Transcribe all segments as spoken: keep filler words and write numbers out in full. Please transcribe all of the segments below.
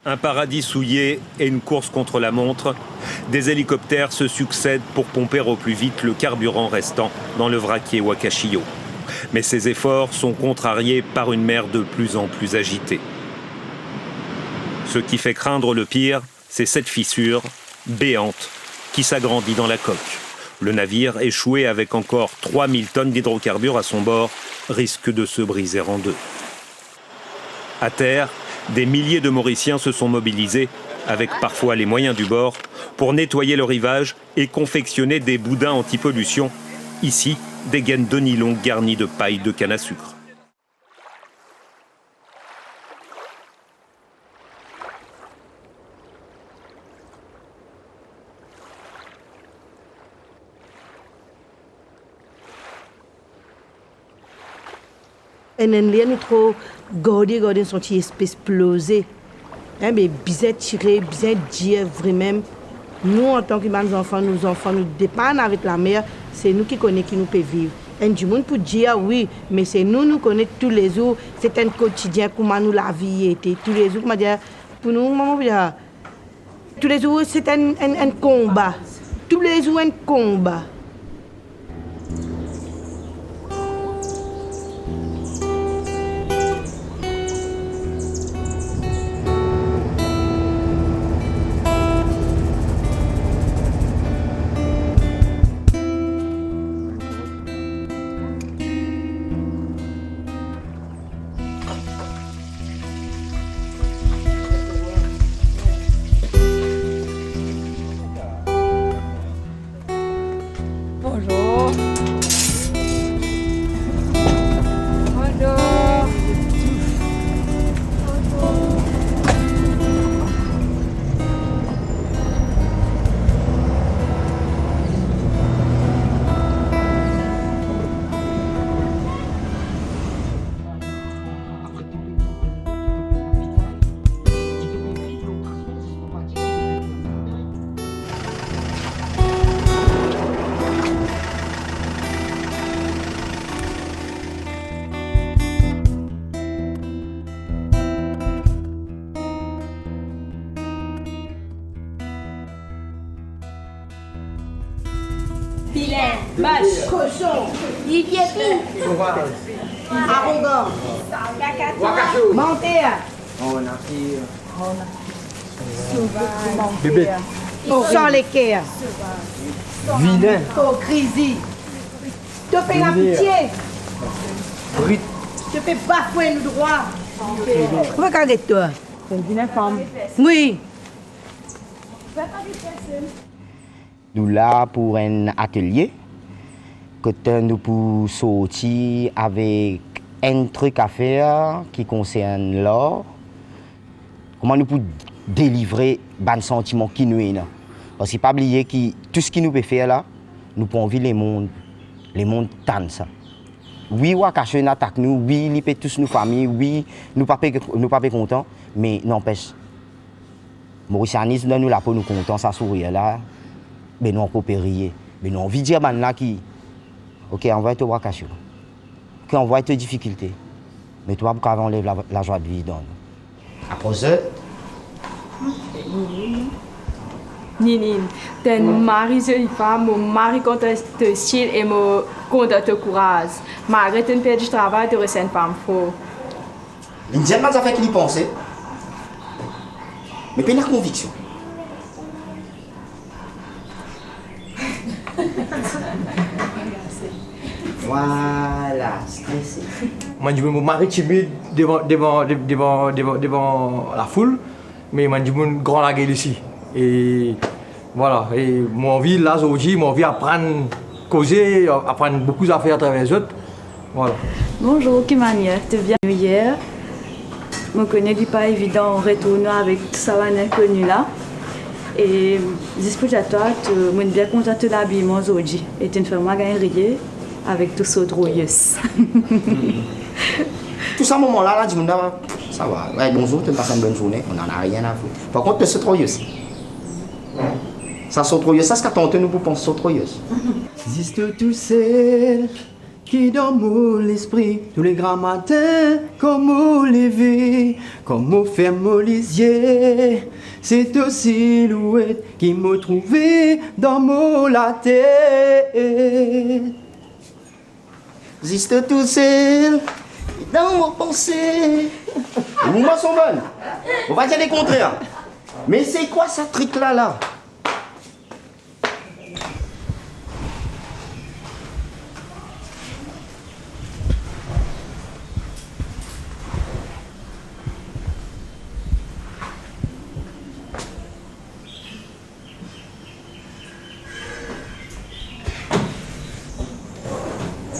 Un paradis souillé et une course contre la montre, des hélicoptères se succèdent pour pomper au plus vite le carburant restant dans le vraquier Wakashio. Mais ces efforts sont contrariés par une mer de plus en plus agitée. Ce qui fait craindre le pire, c'est cette fissure béante qui s'agrandit dans la coque. Le navire, échoué avec encore trois mille tonnes d'hydrocarbures à son bord, risque de se briser en deux. À terre, des milliers de Mauriciens se sont mobilisés, avec parfois les moyens du bord, pour nettoyer le rivage et confectionner des boudins anti-pollution. Ici, des gaines de nylon garnies de paille de canne à sucre. Enn, enn ler nou tro garde, garde, nou santi espes ploze. Hein, be bizin tire, bizin dir vremem. Nou, antan ki bann zanfan, nou zanfan, nou depann avek lamer, se nou ki kone ki nou pe viv. Enn dimoun pou dir, wi, me se nou, nou kone toulezour, se enn kotidien, kouma nou lavi ete. Toulezour, kouma dir, pou nou, kouma mo pou dir, toulezour, se enn, enn, enn konba. Toulezour, enn konba. Bonjour. Bonjour. Vilin. Mach. Koson. Lipie pi. Sovaz. Arogan. Kakato. Wakacho. Manter. Sovaz. Bebet. San leker. Vilin. Ipokrizi. To pe lapitie. Brit. To pe bafwe nou drwa. Kouma karet twa? Vilin fam. Wi. Nou la pou enn atelie kot nou pou sorti avek enn trik a fer ki konsern lar, kouma nou pou delivre bann santiman ki nou ena. Parski pa bliye ki tou seki nou pe fer la, nou pou anvi lemond, lemond tann sa. Wi, Wakacho inn atak nou, wi, li pe tous nou fami, wi, nou pa pe, nou pa pe kontan, me nanpes, Morisianis dan nou lapo, nou kontan sa sourir la, be nou ankor pe riye, be nou anvi dir bannla ki, ok, anvway to Wakacho, ki anvway to difikilte, me twa pou kav anlev la, lazwa de viv dan nou. Apros zot. Nini, to enn mari zoli fam, mo mari kontan to stil e mo kontan to kouraz. Malgre to'nn perdi travay, to res enn fam for. Linn dir bann zafer ki li panse, me pena konviksion. Vwala, strese. Mo enn dimoun, mo mari timid devan, devan, de-, devan, devan, devan lafoul, me mo enn dimoun gran lagel osi. E vwala, e mo anvi la zordi, mo anvi aprann koze, aprann boukou zafer atraver zot. Vwala. Bonzour, ki manier to vinn yer? Mo kone li pa evidan retourn avek tou sa bann inkoni la. E zis pou dir twa, to, mo'nn bien kontan to labiyman zordi. E to'nn fer mwa gagn riye avek to sort royes. Tou sa moman la, la dimoun la, sa va. Wey, bonzour, to'nn pas enn bonn zourne, on n'en a rien à foutre. Par kont, to sort royes. Sa sort royes, sa, sa tante nou pou pans sort royes. Zis to tousel, Ki dan mo lespri, tou le gramatin, kan mo leve, kan mo ferm mo lizie, se to silouet ki mo trouve dan mo latet. Zis to tousel, dan mo panse. Ou mwa son bann. Ou pa dir le kontrer. Me se kwa sa trik la la?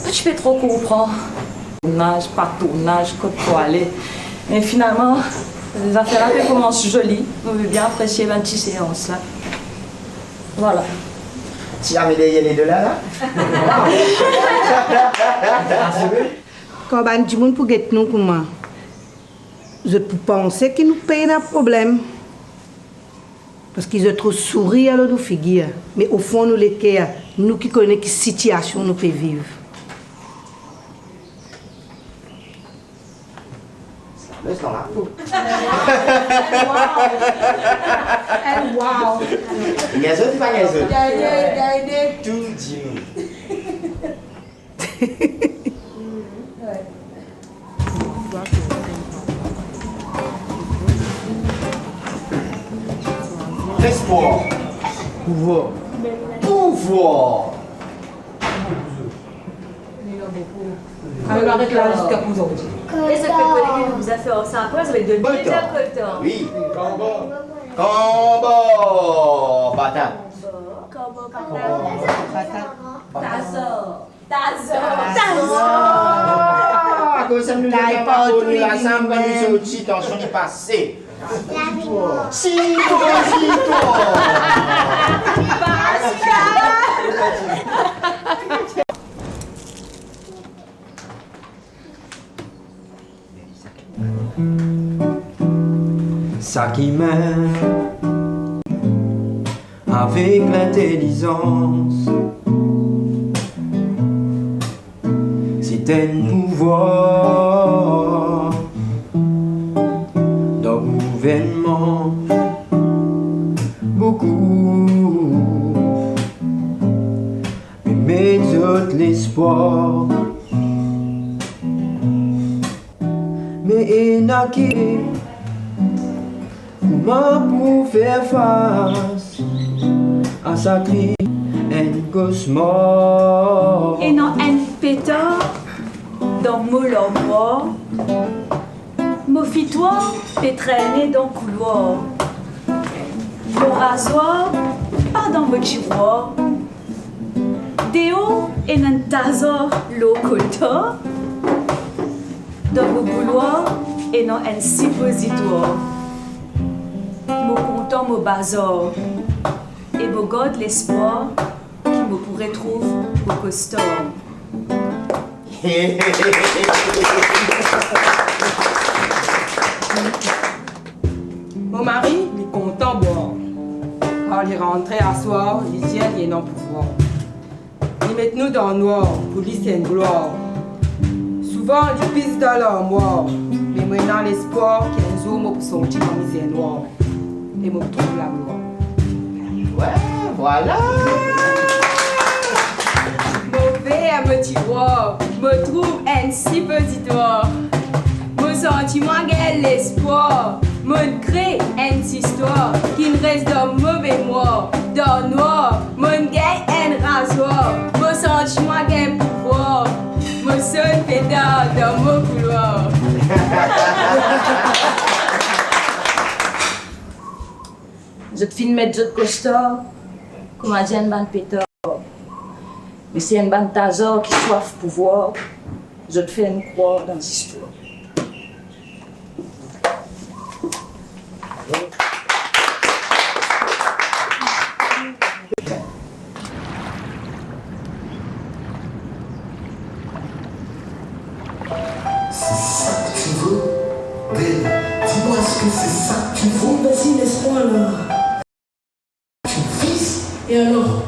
Mo ti pe tro konpran. Tournaz, pa tournaz, kot pou ale. Me finalman, zafer la pe koumans zoli. Mo pe bien apresie bann ti seans la. Vwala. Ti ame deryer le do la, la? Kan bann dimoun pou get nou kouma, zot pou panse ki nou pena problem. Parski zot trouv sourir lor nou figir, me ofon nou leker, nou ki kone ki sitiasion nou pe viv. Wow. Wow. Gagn zot, pa gagn zot. Gagn, gagn. Tou dimoun. Lespwar. Pouvwar. Pouvwar. Aret la ziska pou zordi. E zot pe kone ki nou bizin fer sa apre, zot pe donn koltan. Wi. Kanbor. Kanbor. Patat. Kanbor, patat. Patat. Tazor. Tazor. Tazor. Ah, koumsa nou Tay pa partou, nou la, sa, nou sorti, tansion li pase. Sipozitwar. Pascal. Sa ki mem avek lintelizans, se enn pouvwar dan gouvernman. Boukou pe met zot lespwar. Me ena ki, kouma pou fer fas a sa kri enn kosmar? Ena enn petar dan mo larmwar. Mo fitwar pe trene dan koulwar. Mo razwar pa dan mo tirwar. Deor ena enn tazor lor koltar. Dan mo boulwar ena enn sipozitwar. Mo kontan mo bazar e mo gard lespwar ki mo pou retrouv mo kostar. Mo mari, li kontan bwar. Kan li rantre aswar, li dir li ena pouvwar. Li met nou dan nwar, pou li se enn glwar. Souvan, li pis dan larmwar, me mo ena lespwar ki enn zour mo pou sorti dan mizer nwar. E mo trouv lamour. Wey, vwala. Mo ver mo tirwar, mo trouv enn sipozitwar. Mo santi mwa gagn lespwar. Mo'nn kre enn zistwar ki'nn res dan mo memwar. Dan nwar, mo'nn gagn enn razwar. Mo santi mwa gagn pouvwar. Mo sonn petar dan mo koulwar. Zot finn met zot kostar, koumadir enn bann petar. Me se enn bann tazor ki swaf pouvwar, zot fer nou krwar dan zistwar. C'est ça que tu veux? Ben, dis-moi, est-ce que c'est ça que tu veux? Vas-y, laisse-moi là. Tu vises? Et alors?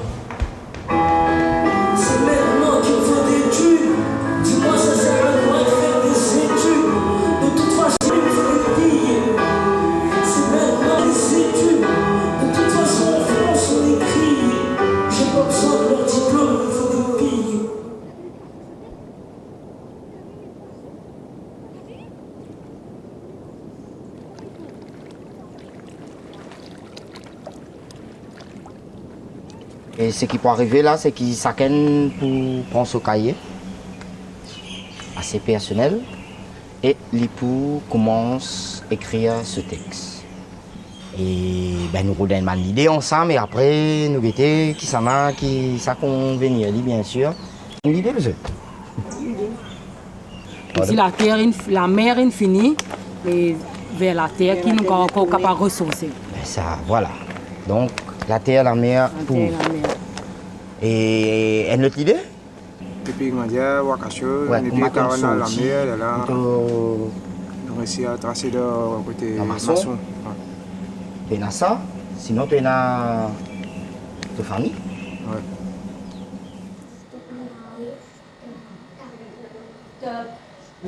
C'est maintenant qu'il faut des tubes. E seki pou arive la, se ki sakenn pou pran so kaye, ase personel, e li pou koumans ekrir so text. E, ben, nou rod enn bann lide ansam, e apre nou gete kisannla ki sa konvenir li, biensir. Enn lide, zot? Isi later inn, lamer inn fini, e ver later ki nou ankor kapav resourse. Ben sa, vwala. Donk, later, lamer, later, lamer. E enn lot lide? Depi, kouma dir, Wakasho, wi, nou kouma dir, to karan sorti, lamer, la, nou to, nou resi a trase dan kote Mason. Mason. Wi. Pena sa, sinon to ena to fami? Wi.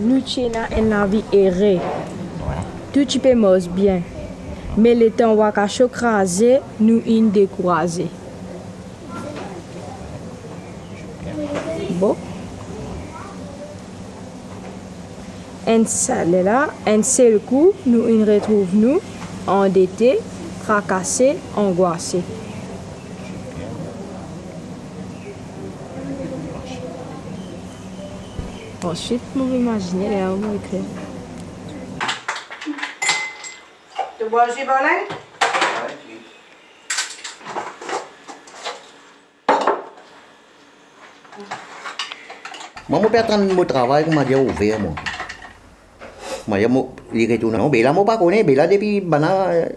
Nou ti ena enn lavi ere. Wi. Tou ti pe mars bien. Me letan Wakasho kraze, nou inn dekouraze. Bon. Enn sel, lerla, enn sel kou, nou inn retrouv nou andete, trakase, angwase. Answit, mo imazine ler mo ekrir. To bwar zi, Barlin? Mwa, mo pe atann mo travay, kouma dir, ouver mwa. Kouma dir, mo, li retourn. Non, be la mo pa kone, be la depi bann la, eh,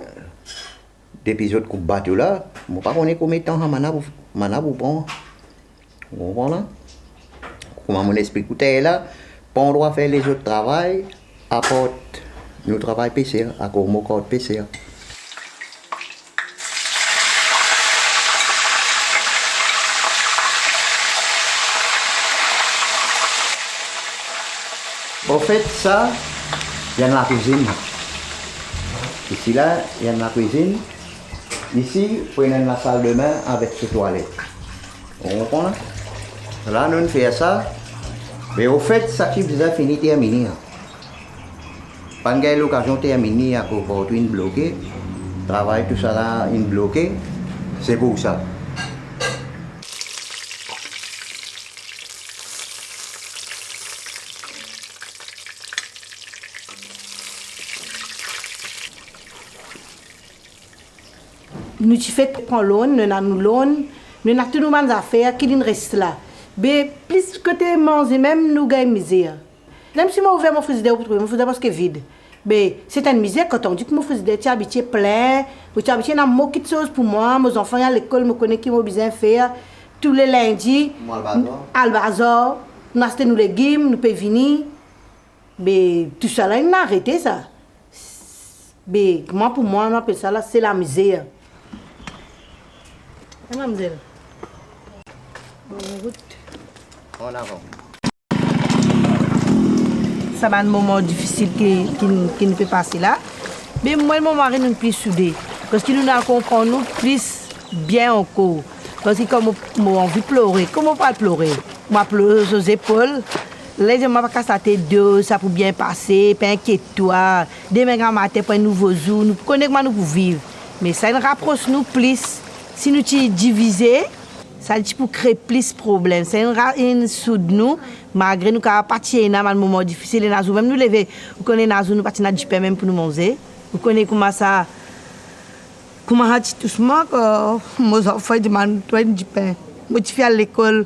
depi zot koup bato la, mo pa kone konbien tan sa bann la pou, bann la pou pran. Ou konpran la? Kouma mo esplik ou taler la, pa andrwa fer lezot travay, apart nou travay peser, akoz mo kart peser. Anfet, sa, li enn lakwizinn. Isi la, li enn lakwizinn. Isi, pou ena enn lasaldebin avek so twalet. Ou konpran la? La, nou fer sa. Me anfet, sa ki bizin fini termine. Pa'nn gagn lokazion termine akoz partou inn bloke. Travay tousala inn bloke. Se pou sa. Nou ti fek pran loan, nou ena nou loan, nou ena tou nou bann zafer ki linn res la. Be plis kote manze mem, nou gagn mizer. Mem si mo ouver mo frizider, ou pou trouve mo frizider preske vid. Be, se enn mizer kan to dir ki mo frizider ti abitie plin, mo ti abitie ena mo kitsoz pou mwa, mo zanfan al lekol, mo kone ki mo bizin fer. Tou le lindi, al bazar, nou aste nou legim, nou pe vini. Be, tousala inn arete sa. Be, mwa, pou mwa, nou apel sa la, se lamizer. Hein, mamzel? Bon rout. An avan. Sa bann moman difisil ki, ki, ki nou pe pase la. Me mwa, mo mari, nou pli soude. Parski nou al konpran nou plis bien ankor. Parski kan mo, mo anvi plore, kouma mo pou al plore? Mo plore so zepol. Ler li dir mwa, pa kas latet, sa pou bien pase, pa inkiet twa. Demin gramatin pou enn nouvo zour, nou pou kone kouma nou pou viv. Me sa inn rapros nou plis. Si nou ti divize, sa ti pou kre plis problem. Sa inn ra-, inn soud nou, malgre nou kapav pa ti ena bann moman difisil, ena zour mem nou leve, ou kone ena zour nou pa ti ena dipin mem pou nou manze. Ou kone kouma sa, kouma sa ti tous mwa, kan mo zanfan dimann twa enn dipin. Mo tifi al lekol,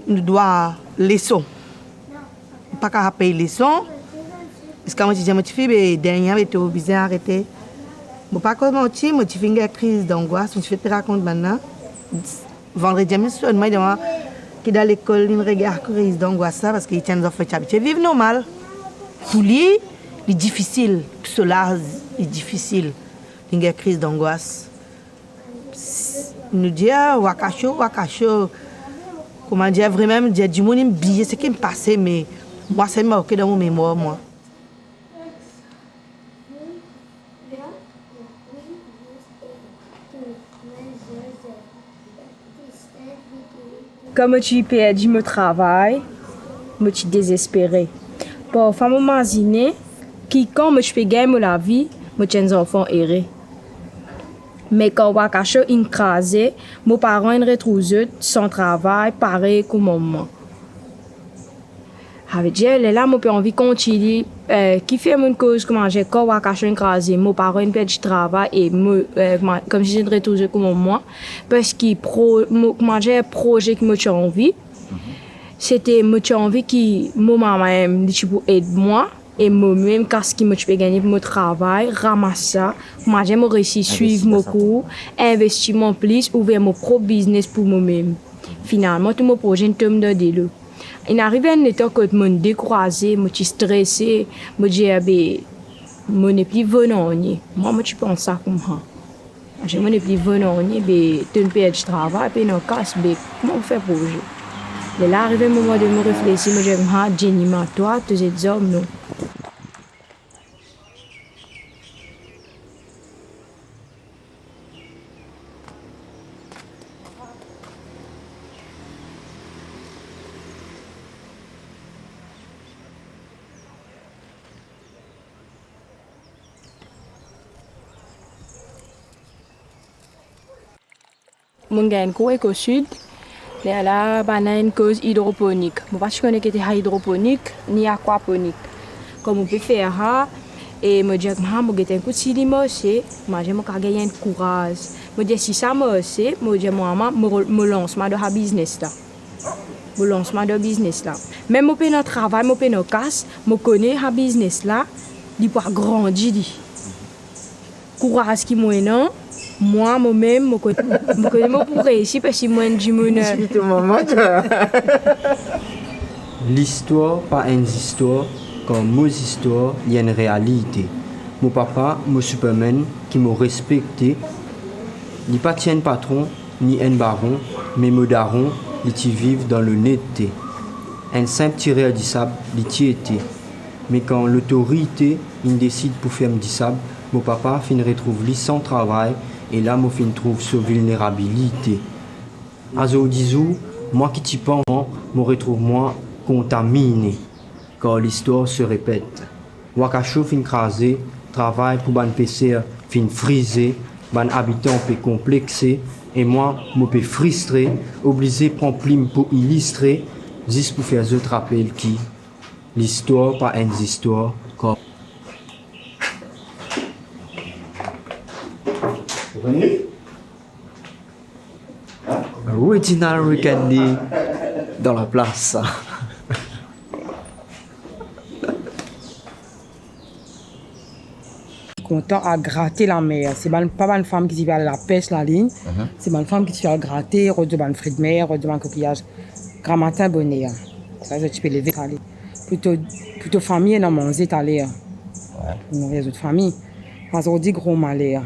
nou dwa leson. Mo pa kapav pey leson. Ziska mo ti dir mo tifi, be, dernie, be, to bizin arete. Mo pa koz manti, mo tifi inn gagn kriz dangwas, mo tifi pe rakont bann la. Vandredi, mem sonn mwa, li dir mwa ki dan lekol, linn gagn kriz dangwas la, parski li ti enn zanfan ti abitie viv normal. Pou li, li difisil, pou so laz, li difisil. Linn gagn kriz dangwas. Nou dir, ah, Wakasho, Wakasho. Kouma dir, vremem, dir, dimoun inn bliye seki inn pase, me mwa, sa inn marke dan mo memwar, mwa. Kan mo ti perdi mo travay, mo ti dezespere. Parfwa mo mazine ki kan mo ti pe gagn mo lavi, mo ti enn zanfan ere. Me kan Wakasho inn kraze, mo paran inn retrouv zot san travay, parey kouma mwa. Savedir, lerla mo pe anvi kontign, eh, kifer mo'nn koz, koumadir, kan Wakasho inn kraze, mo paran inn perdi travay e mo, eh, kouma, koumsi zot inn retrouv zot kouma mwa, parski pro-, mo, koumadir, proze ki mo ti anvi, sete mo ti anvi ki mo mama mem, li ti pou ed mwa, e mo mem, kas ki mo ti pe gagne pou mo travay, ramas sa, koumadir mo resi swiv mo kour, investi mwa plis, ouver mo prop biznes pou mo mem. Finalman, tou mo proze inn tom dan delo. Inn ariv enn letan kot mo'nn dekouraze, mo ti strese, mo dir, "Be, mo nepli vo nanye." Mwa, mo ti pans sa koumsa. Aster mo nepli vo nanye, be, to'nn perdi travay, pena kas, be, kouma mo fer proze? Lerla ariv enn moman done mo reflesi, mo dir, "Ha, Jenny, ma twa, to zet zom, non." Mo'nn gagn enn kour Ecosid, lerla bann-la inn koz idroponik. Mo pa ti kone ki ete sa idroponik, ni akwaponik. Kouma mo pe fer sa, e mo dir, "Ah, mo get enn kou si li marse, mo dir mo kav gagn enn kouraz." Mo dir, "Si sa marse," mo dir mo mama, "mo, mo lans mwa dan sa biznes-la." Mo lans mwa dan biznes-la. Mem mo pena travay, mo pena kas, mo kone sa biznes-la, li pou agrandi li. Kouraz ki mo ena, mwa, mo mem, mo kone, mo kone mo pou reisi, parski mo enn dimoun, eh. Ti to mama, twa. Listwar pa enn zistwar, kan mo zistwar, li enn realite. Mo papa, mo Superman, ki mo respekte, li pa ti enn patron, ni enn baron, me mo daron, li ti viv dan lonete. Enn sinp tirer disab, li ti ete. Me kan lotorite inn desid pou ferm disab, mo papa finn retrouv li san travay, e la mo finn trouv so vilnerabilite. Azordi zour, mwa ki ti pans, mo retrouv mwa kontamine, kar listwar se repet. Wakasho finn kraze, travay pou bann peser finn frize, bann abitan pe konplexe, e mwa, mo pe fristre, oblize pran plim pou ilistre, zis pou fer zot rapel ki listwar pa enn zistwar, kan Reginald Ricandi dan laplas. Kontan al grate lamer. Se bann, pa bann fam ki ti pe al lapes lalign, se bann fam ki ti pe al grate, rod zot bann frimer, rod zot bann kokiyaz. Gramatin boner. Sa, zot ti pe leve, ale. Pou to, pou to fami ena manze taler. Pou nouri zot fami. Azordi gro maler.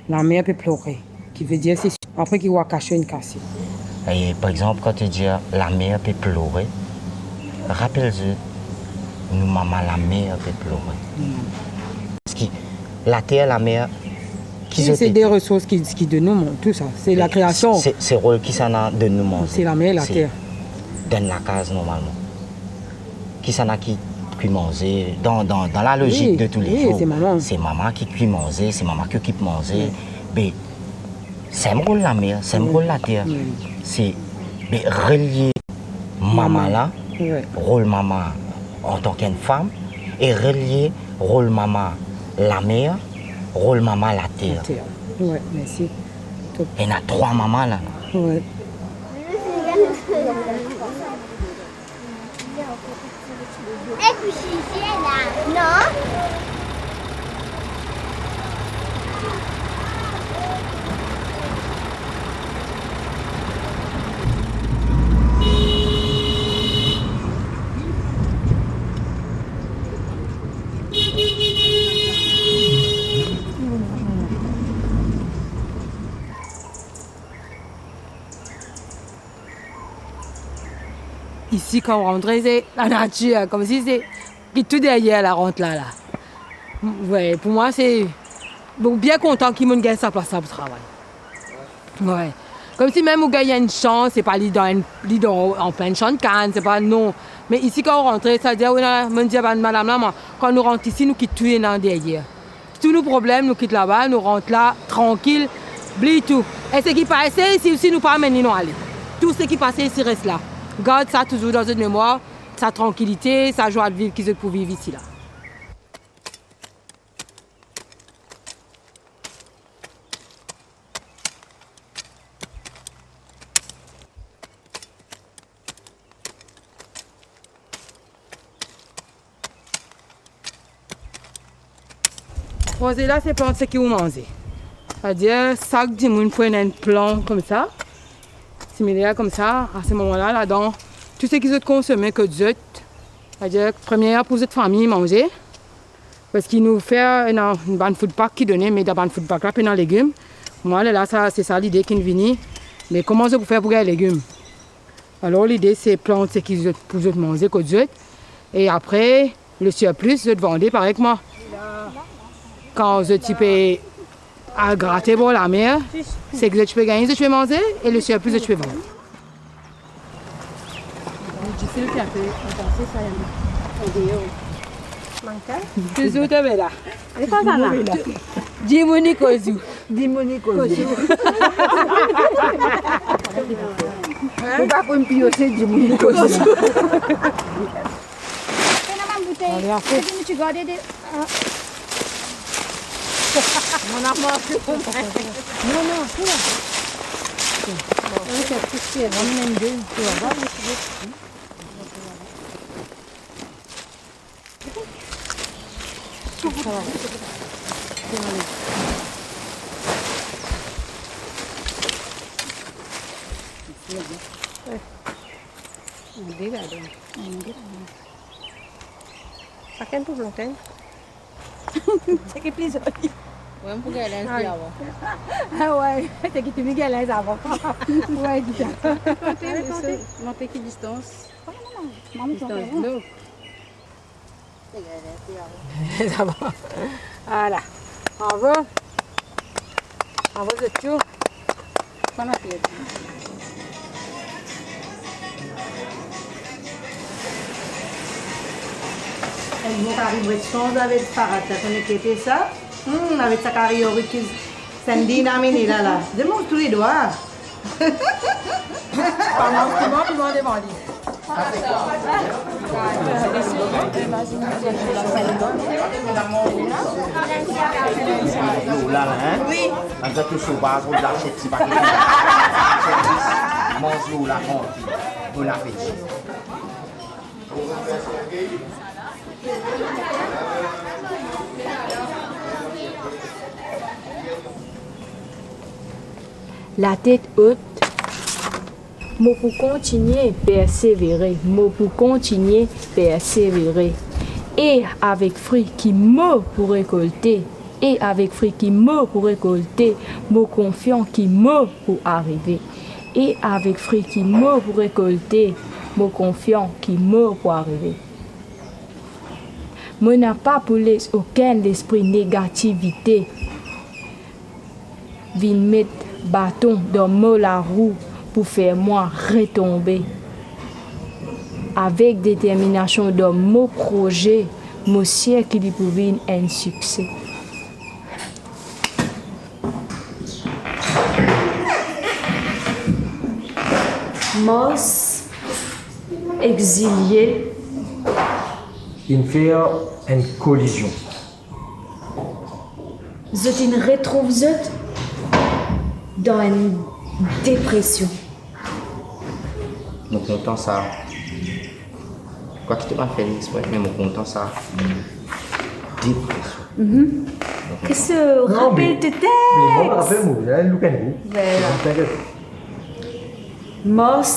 Lamer pe plore, ki vedir se apre ki Wakasho inn kase. E, par exanp, kan to dir lamer pe plore, rapel zot, nou mama lamer pe plore. Parski later, lamer, ki zot ete? Se de resours ki, ki donn nou, tou sa. Se lakreasion. Se, se rol kisannla donn nou manze? Se lamer, later. Donn lakaz normalman. Kisannla ki kwi manze, dan, dan, dan lalozik de toulezour, se mama. Se mama ki kwi manze, se mama ki okip manze. Be, same rol lamer, same rol later. Se, be, relie mama la, rol mama antan ki enn fam, e relie rol mama lamer, rol mama later. Later. Wi, mersi. Top. Ena trwa mama la. Wi. Isi, kan ou rantre, se lanatir, koumsi se ki tou deryer la, rant la, la. Wi, pou mwa, se, bon, bien kontan ki mo'nn gagn sa plas la pou travay. Wi. Koumsi mem ou gagn enn sans, se pa li dan enn, li dan, an plin sann kann, se pa, non. Me isi, kan ou rantre, savedir, wi, la, mo'nn dir bann madam la, mwa, kan nou rant isi, nou kit tou ena deryer. Tou nou problem, nou kit laba, nou rant la, trankil, bliy tou. E seki pa isi, si, si nou pa amenn li, nou ale. Tou seki pase isi res la. Gard sa touzour dan zot memwar, sa trankilite, sa zwa de viv ki zot pou viv isi la. Manze la, se plant seki ou manze. Savedir, sak dimoun pou ena enn plan koumsa, similer koumsa, a se moman la, ladan, tou seki zot konsome kot zot, savedir, premie pou zot fami manze, parski nou fer ena bann food pack ki done, me dan bann food pack la, pena legim. Mwa, lerla, sa, se sa lide ki'nn vini, me kouma zot pou fer pou gagn legim? Alor, lide, se plant seki zot, pou zot manze kot zot. E apre, le surplus, zot vande parey ek mwa. Kan zot ti pe al grate bor lamer, seki zot ti pe gagne, zot ti pe manze, e le surplus, zot ti pe vann. Dife ki ape anpase sa, andeor. Manka? Touzour to be la. E sa, sa la? Dimoun inn koz ou. Dimoun inn koz ou. Ou pa konn pio se dimoun inn koz ou. Pena bann boutey. Ale, afe. Ena ti garde de, ah. Mo ena manze pou mwa. Non, non, afe la. Ok, tou seki, ena mem de, tou laba. Sakenn pou plantenn. Seki pli zoli. Wi, mo pou gagn linz avan. Ah wi, seki to inn gagn linz avan. Wi, disa. Monte, monte. Monte ki distans? Distans dlo. Sa va. Ala. Bravo. Bravo zot tou. Bon apeti. Enn bon kari bred sanz avek parat, sa konn ete sa. Hmm, avek sa kari orik ki Sandy inn amenn la la. Zot manz tou le dwa. Pa manz piman, piman devan li. Lola la, hein? Wi. Ann zet tou so baz, ou la aset ti pake. Manz Lola trankil. Bon apeti. Latet ot, mo pou kontigne persevere, mo pou kontigne persevere. E avek fri ki mo pou rekolte, e avek fri ki mo pou rekolte, mo konfian ki mo pou arive. E avek fri ki mo pou rekolte, mo konfian ki mo pou arive. Mo napa pou les okenn lespri negativite vinn met baton dan mo larou pou fer mwa retonbe. Avek determinasion dan mo proze, mo sir ki li pou vinn enn sikse. Mars ek Zilie inn fer enn kolizion. Zot inn retrouv zot dan enn depresion. Mo kontan sa. Kwak to pa fer li expre, me mo kontan sa. Depresion. Mhm. Qu'est-ce que rapel to teks? Non, me, me mo rapel mo, hein, look and go. Voilà. Tinkiet. Mars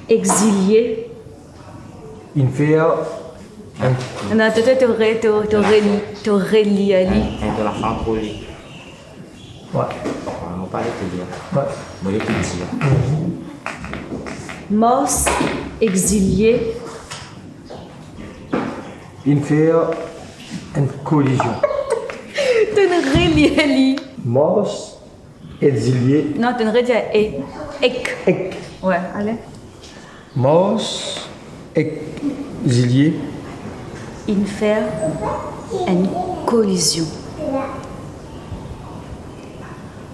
ek Zilie inn fer enn... Non, to, to, to re-, to, to reli-, to relir li. Enn, enn, to lafann tro li. Wi. Wi, mo pa le dir. Wi. Mo le dir. Mars ek Zilie inn fer enn kolizion. To relir li. Mars ek Zilie. Non, to redir e, ek. Ek. Wi, ale. Mars ek Zilie inn fer enn kolizion.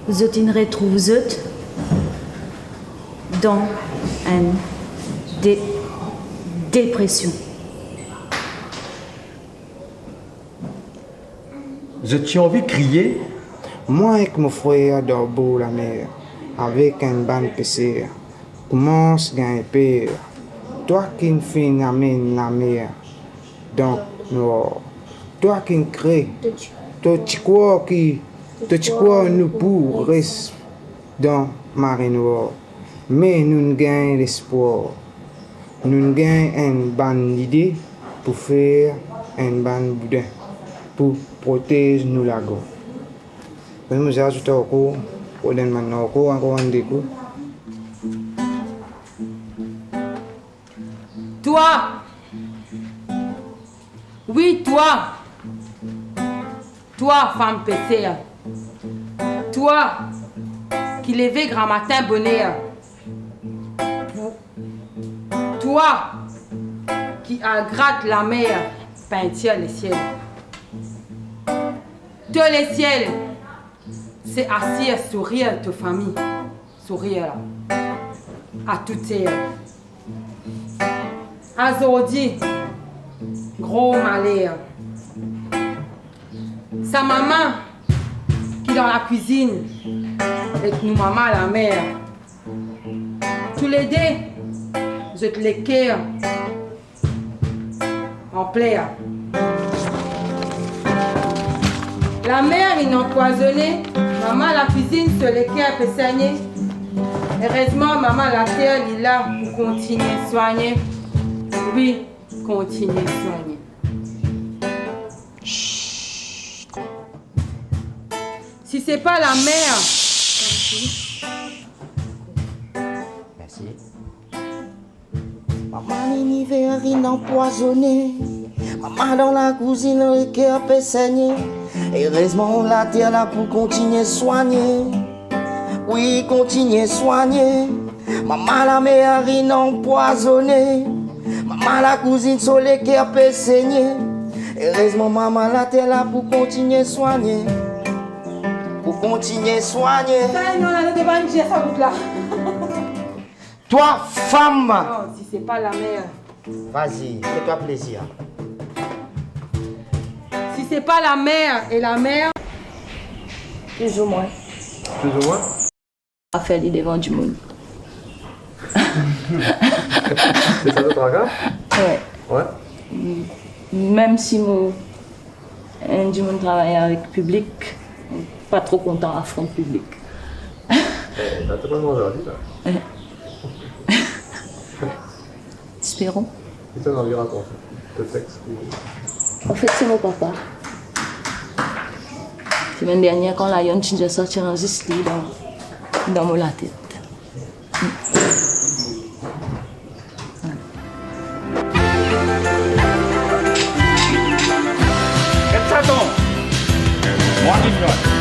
Zot inn retrouv zot dan enn de-, depresion. Zot ti anvi kriye. Mwa ek mo frer dan bour lamer avek enn bann peser koumans gagn per. Twa ki'nn finn amenn lamer dan nwar, twa ki'nn kre, to ti krwar ki, to ti krwar nou pou res dan mare nwar, me nou'nn gagn lespwar. Nou'nn gagn enn bann lide pou fer enn bann boudin pou protez nou lagorn. Mo zis azout ankor, pou donn bann ankor, ankor enn de kou. Twa! Wi, twa! Twa, fam peser! Twa ki leve gramatin boner pou, twa ki al grat lamer, pintir lesiel. To lesiel, se asir sourir to fami, sourir la, a tou ser. Azordi, gro maler. Sa mama ki dan lakwizinn ek nou mama lamer, toulede, zot leker an pler. Lamer inn anpwazone, mama lakwizinn so leker pe segne. Erezman, mama later li la pou kontigne swagne. Wi, kontigne swagne. Si se pa lamer. Mersi. Mama liniver inn anpwazone. Mama dan lakwizinn, leker pe segne. Erezman later la pou kontigne swagne. Wi, kontigne swagne. Mama lamer inn anpwazone. Mama lakwizinn, so leker pe segne. Erezman mama later la pou kontigne swagne. Pou kontigne swagne. Sa, non, la, nou devan dir sa bout la. Twa, fam! Non, si se pa lamer. Vas-y, fais-toi plaisir. Si se pa lamer e lamer. Plus ou moins. Plus ou moins? Afer li devan dimoun. Se sa to traka? Wi. Wi. Mem si mo enn dimoun travay avek piblik, pa tro kontan afront piblik. Eh, la, to pa manz li, la. Esperon. Ki to anvi rakont? To sex? Anfet, se mo papa. Semenn dernier, kan layon ti dir sa, ti rann zis li dan, dan mo latet. Get sa, Tom. Mwa ki vinn.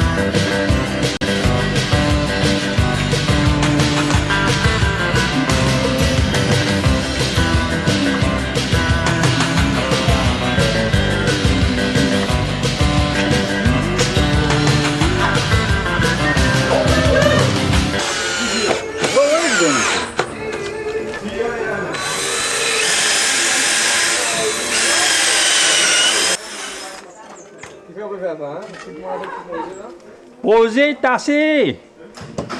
Proze tase.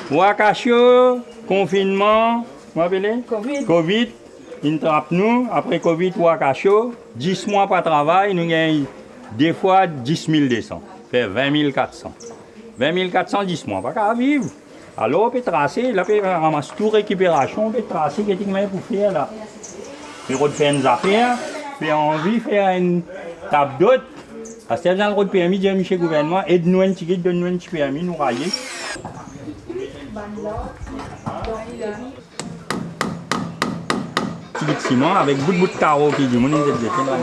Rwa Kasio, konfinnman, kouma apele? Covid. Covid, inn trap nou, apre Covid, Rwa Kasio, dis mwa pa travay, nou gagn de fwa dis mil de san, fer vin mil kat san. Vin mil kat san, dis mwa, pa kapav viv. Alor, pe trase, la pe ramas tou rekiperasion, pe trase, gete kouma pou fer la. Pe rod fer enn zafer, pe anvi fer enn tab dot, Aster bizin al rod permi, dir misie gouvernman, ed nou enn tigit, donn nou enn ti permi, nou raye. Tigit siman avek bout bout karo ki dimoun inn zet zete la.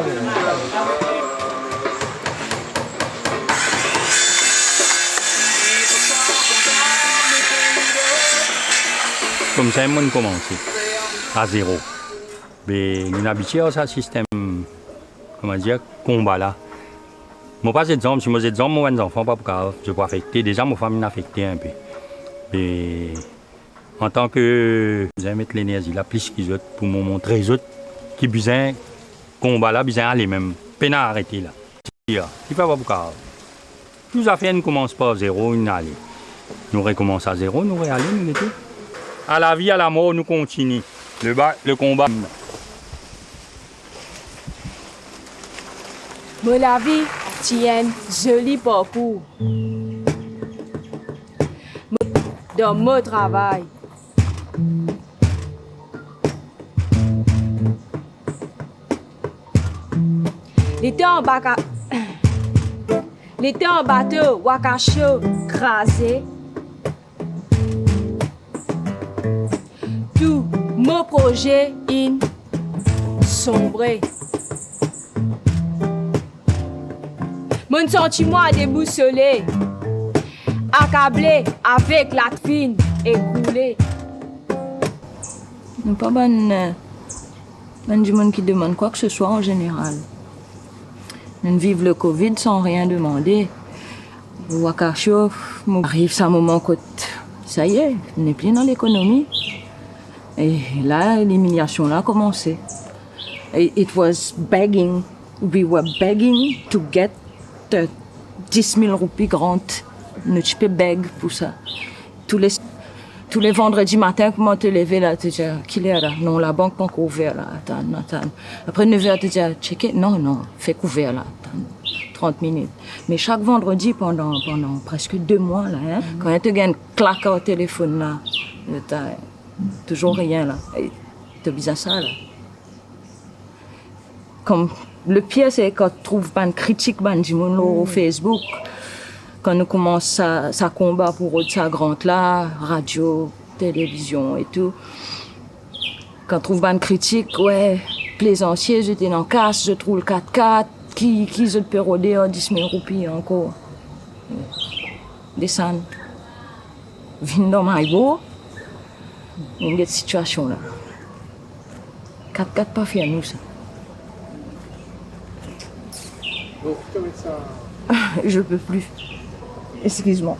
Koumsa mo'nn koumanse a zero. Be, nou abitie ar sa sistem, kouma dir, konba la. Mo pa zet zanm, si mo zet zanm, mo bann zanfan pa pou kapav, zot pou afekte. Deza mo fam inn afekte inpe. E antan ke bizin met lenerzi la plis ki zot pou mo montre zot ki bizin konba la bizin ale mem, pena arete la. Ti a, ti pa pou kapav. Tou zafer nou koumans par zero, nou ale. Nou rekoumans a zero, nou reale, nou gete. A lavi, a lamor, nou kontigne. Le ba-, le konba. Mo lavi ti enn zoli parkour. Mo, dan mo travay. Letan anba ka-, letan bato Wakasho kraze, tou mo proze inn sonbre. Mo'nn santi mwa debousole, akable avek lat finn ekoule. Nou pa bann, eh, bann dimoun ki demann kwa ki se swa an zeneral. Nou'nn viv le covid san rien demande. Wakasho, mo ariv sa moman kot, saye, nepli ena lekonomi. E la, limiliasion la komanse. E it was begging. We were begging to get the dis mil roupi grant. Nou ti pe beg pou sa. Tou le, tou le vandredi matin, kouma to leve la, to dir, "Kiler la? Non, labank pankor ouver la. Atann, atann." Apre nef er, to dir, "Tcheke, non, non, fek ouver la. Atann trant minit." Me sak vandredi pandan, pandan preske de mwa la, en, kan to gagn klak ar telefonn la, to touzour rien la. E to bizin sa la. Kom, le pier, se kan trouv bann kritik bann dimoun lor Facebook, kan nou koumans sa, sa konba pou rod sa grant la, radio, televizion e tou. Kan trouv bann kritik, we, plezansie, zot ena kas, zot roul kat-kat, ki, ki zot pe rode ar dis mil roupi ankor. Desann. Vinn dan Mayboro, vinn get sitiasion la. Kat-kat pa fer nou sa. Je peux plus. Excuse-moi.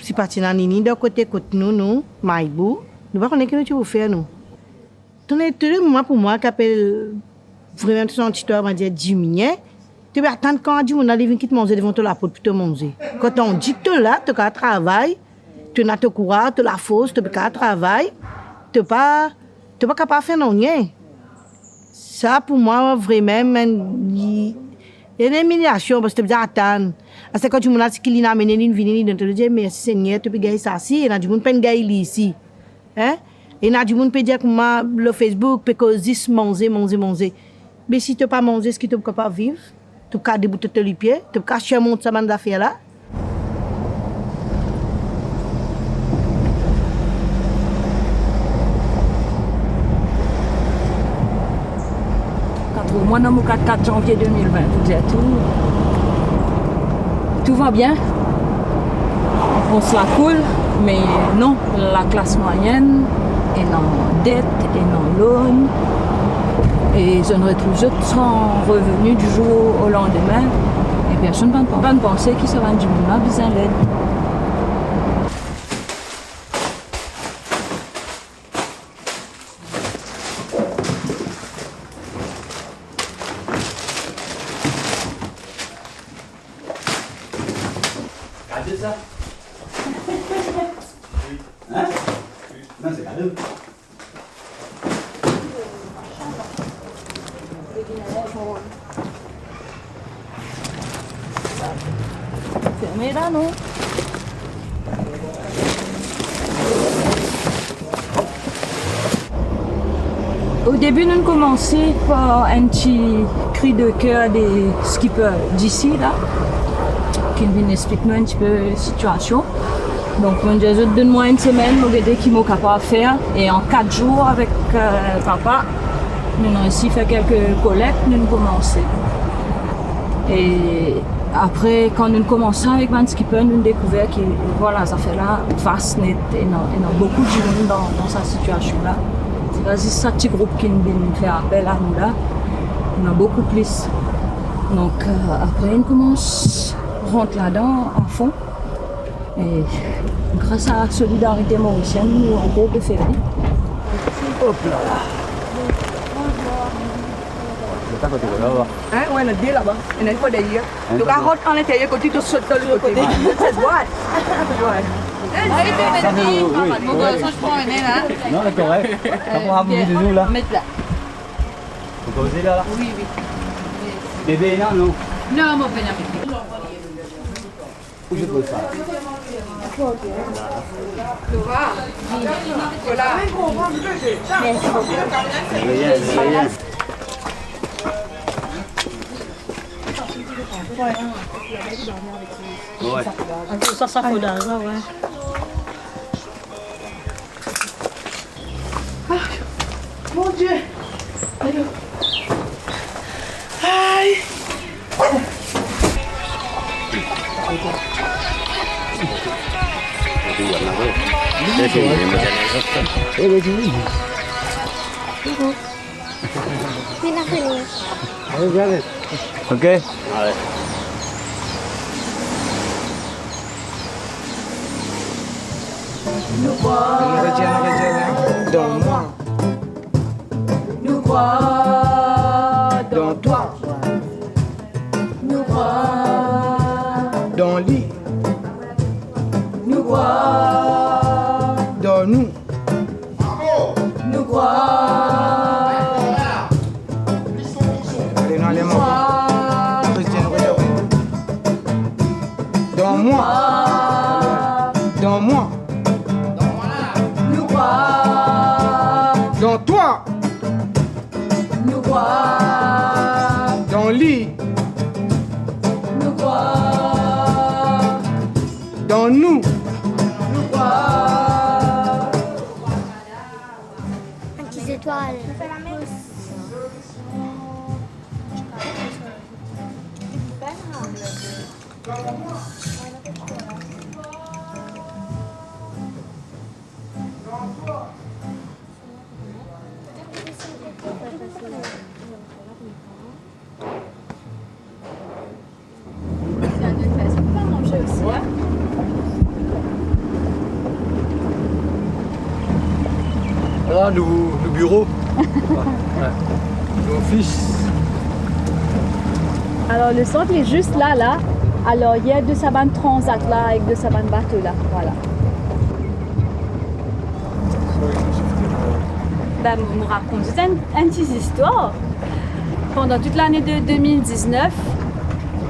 Si pa ti ena nini dan kote kot nou, nou, Mayboro, nou pa kone ki nou ti pou fer nou. To'nn ete mwa pou mwa ki apel vremem to santi twa, on va dir, diminie. To pe atann kan dimoun la li vinn kit manze devan to laport pou to manze. Kan to andi to la, to kapav travay, to ena to kouraz, to lafors, to pe kapav travay, to pa, to pa kapav fer nanye. Sa pou mwa vremem enn, enn imiliasion, parski to bizin atann. Aster kan dimoun la ti ki linn amene, linn vini, li donn to, to dir, "Mersi Segner, to pe gagn sa si, ena dimoun pa'nn gagn li isi." Hein? Ena dimoun pe dir kouma lor Facebook, pe koz zis manze, manze, manze. Me si to pa manze, eski to pou kapav viv? To pou kapav debout lor to lipie? To pou kapav sirmont sa bann zafer la? Kan trouv mwa dan mo kat-kat zanvie de mil vin, pou dir tou, tou va bien. Depans la koul, me non, laklas mwayenn ena det, ena loan, e zot retrouv zot san reveni di zour o landime, e personn pa'nn, pa'nn panse ki sa bann dimoun la bizin led. Gade sa. Hein? Non, se kado. Ferme la, non? O debi, nou'nn koumanse par enn ti kri de ker de skipper disi la, ki vinn explik nou enn tipe sitiasion. Donk, mo'nn dir zot, donn mwa enn semenn, mo gete ki mo kapav fer. E an kat zour avek, eh, papa, nou'nn reysi fer kelke kolekt, nou'nn koumanse. E apre, kan nou'nn koumans avek bann skipper, nou'nn dekouver ki, vwala, zafer la vas net, ena, ena boukou dimoun dan, dan sa sitiasion la. Se pa zis sa ti group ki vinn fer apel a nou la, ena boukou plis. Donk, euh, apre, nou koumans rant ladan a fon. E gras a solidarite morisienn, nou ankor pe servi. Hop la la. Hein, ouais, il y en a deux là-bas. Il y en a une fois derrière. Donc, à rentrer à l'intérieur, côté, tu sautes dans le côté. C'est droit. Ouais. Ah, oui, oui, oui. Mon garçon, je prends un aile, hein. Non, c'est correct. Ça va, vous voulez nous, là ? Mettre là. Vous posez là, là ? Oui, oui. Bébé, non, non. Non, mon père, non. Où je peux le faire ? Voilà. Rien, rien. Ouais. Ça, ça, faut d'argent, ouais. Ah, mon Dieu. Aïe. Aïe. Vinn vini. Ok. Allez. Nou krwar dan mwa. Nou krwar dan twa. Nou krwar dan li. Nou krwar dan nou. Nou krwar. Ale, nou ale, nou krwar. Dan mwa. Dan mwa. Nou krwar. Dan twa. Nou krwar. Dan li. Nou krwar. Dan nou. Nou krwar. Enn ti zetwal. Sa nou finn fini manze osi, a? La, nou, nou biro. Wi. Nou ofis. Alor, le sant li zis la, la, a laryer de sa bann transat la ek de sa bann bato la. Vwala. Be, mo rakont zot enn, enn ti zistwar. Pandan tout lane de de mil diznef,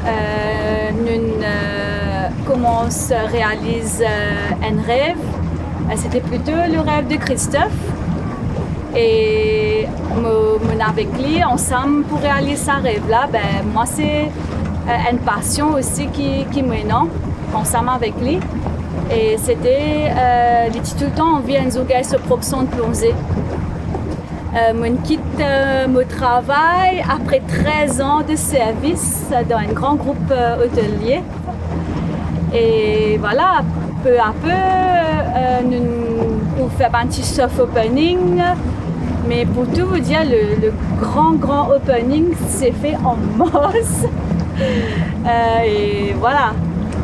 euh, nou'nn, euh, koumans realiz, euh, enn rev. Euh, sete plito le rev de Christophe. E mo, mo'nn avek li ansam pou realiz sa rev la. Be, mwa se, euh, enn pasion osi ki, ki mo ena ansam avek li. E sete, euh, li ti toultan anvi enn zour gagn so prop sant plonze. Euh, mo'nn kit, euh, mo travay apre trez an de servis dan enn gran group, euh, otelie. E vwala, pe a pe, euh, nou, nou fer bann ti soft opening, me pou tou vous dire, le, le gran, gran opening se fe an mars. Euh, e vwala,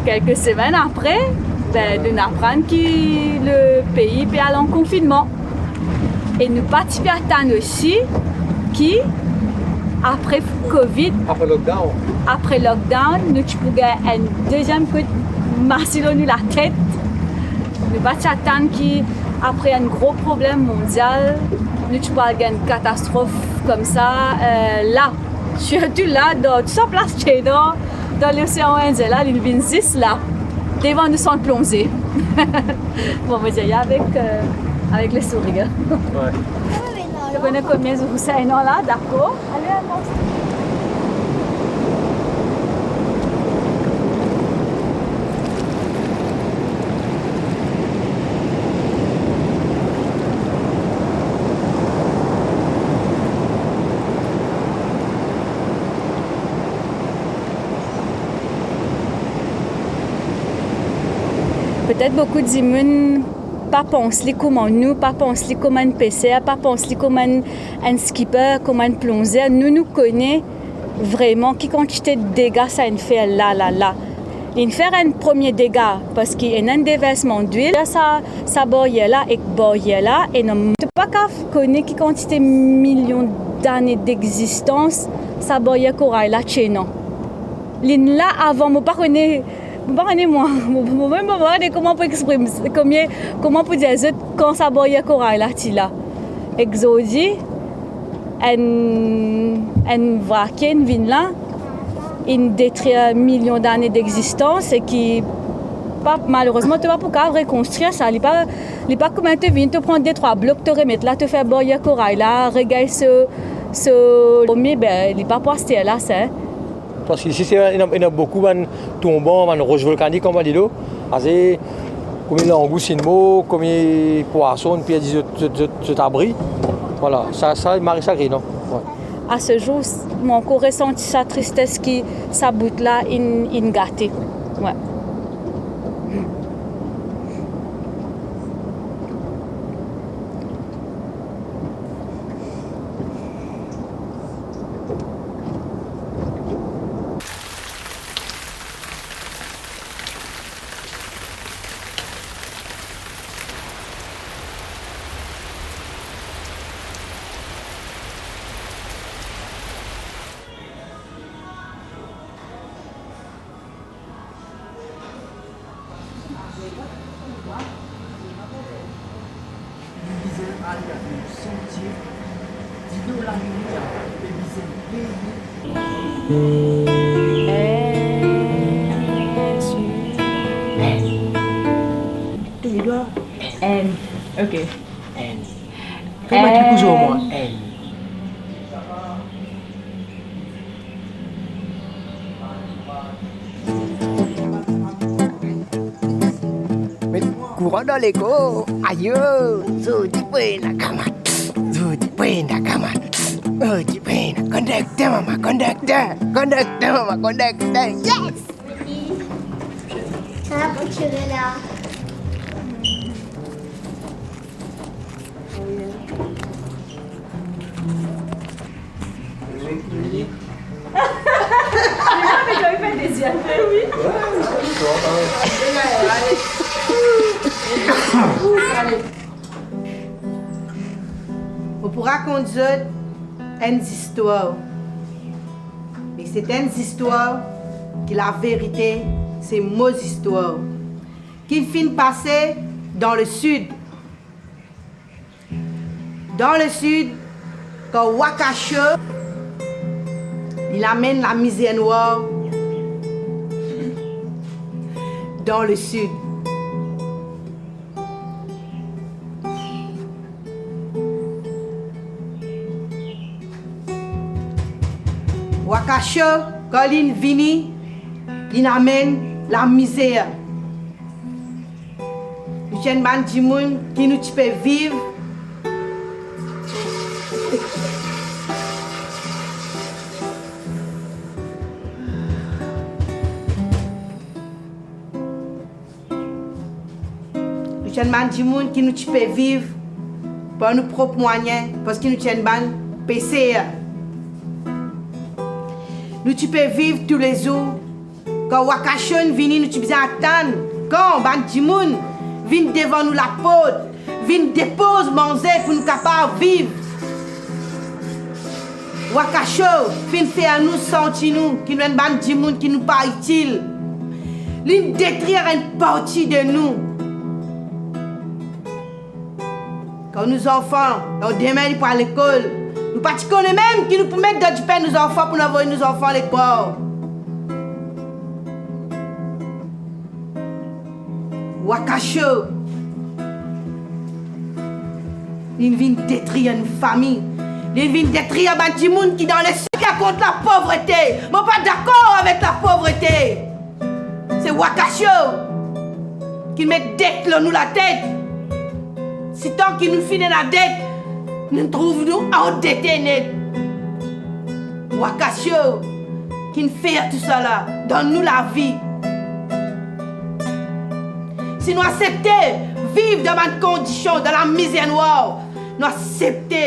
kelke semenn apre, be, nou'nn aprann ki le pei pe al an konfinnman. E nou pa ti pe atann osi ki apre covid, apre lockdown, apre lockdown, nou ti pou gagn enn deziem kout masi lor nou latet. Nou pa ti atann ki apre enn gro problem mondial, nou ti pou al gagn enn katastrof koumsa, euh, la. Sirtou la, dan tou sa plas ki ena dan Losean Indien la, li vinn zis la, devan nou sant plonze. Bon, mo dir avek, euh, avek le sourir. Wi. Ou kone konbien zour sa ena la, dakor? Ale, avans. Petet boukou dimoun pa pans li kouma nou, pa pans li kouma enn peser, pa pans li kouma enn, enn skipper, kouma enn plonzer. Nou, nou kone Vreman, ki kantite dega sa inn fer la, la, la. Linn fer enn premie dega, parski ena enn deversman dwil, sa, sa baryer la ek baryer la, e non, to pa kav kone ki kantite milion dane degzistans sa baryer koray la ti ena. Linn la avan, mo pa kone, mo pa kone mwa, mo, mo mem mo pa kone kouma pou exprim, komie, kouma pou dir zot kan sa baryer koray la ti la. Ek zordi, enn, enn vwaki inn vinn la, inn detrir milion dane degzistans e ki pa, malerezman, to pa pou kav rekonstrir sa. Li pa, li pa kouma to vinn, to pran de trwa blok, to remet la, to fer baryer koray la, regagn so, so, me, be, li pa pou aster la, sa. Parski isi, se, ena, ena boukou bann tonban, bann ros volkanik anba lilo. Ase, komie langous inn mor, komie pwason inn perdi zot, zot, zot, zot abri. Vwala, sa, sa, mari sa gri, non? Wi. A se zour, mo ankor resanti sa tristes ki sa bout la inn, inn gate. Wi. Nou bizin al dan santie, dilo lamini la, pe bizin peye. N. Tou li dwa. N. Ok. N. Fè mwa ki kouz ar mwa. N. Met kouran dan lekor. Ayo, zordi pou ena kamat. Zordi pou ena kamat. Zordi pou ena kondikter, mama, kondikter. Kondikter, mama, kondikter. Yes! Sa pou tire la. Mo pou rakont zot enn zistwar. E se enn zistwar ki laverite, se mo zistwar. Ki finn pase dan le sid. Dan le sid, kan Wakasho, li amenn lamizer nwar dan le sid. Wakasho, kan linn vini, linn amenn lamizer. Nou ti enn bann dimoun ki nou ti pe viv. Nou ti enn bann dimoun ki nou ti pe viv par nou prop mwayin, parski nou ti enn bann peser. Nou ti pe viv toulezour. Kan Wakasho inn vini, nou ti bizin atann kan bann dimoun vinn devan nou laport, vinn depoz manze pou nou kapav viv. Wakasho finn fer nou santi nou ki nou enn bann dimoun ki nou pa itil. Linn detrir enn parti de nou. Kan nou zanfan, kan demin li pou al lekol, nou pa ti kone mem ki nou pou met dan dipen nou zanfan pou nou avoy nou zanfan lekol. Wakasho, linn vinn detrir nou fami. Linn vinn detrir bann dimoun ki dan lesid la kont lapovrete. Mo pa dakor avek lapovrete. Se Wakasho ki met det lor nou latet. Sitan ki nou finn ena det, nou trouv nou andete net. Wakasho ki'nn fer tousala dan nou lavi. Si nou aksepte viv dan bann kondision, dan lamizer nwar, nou aksepte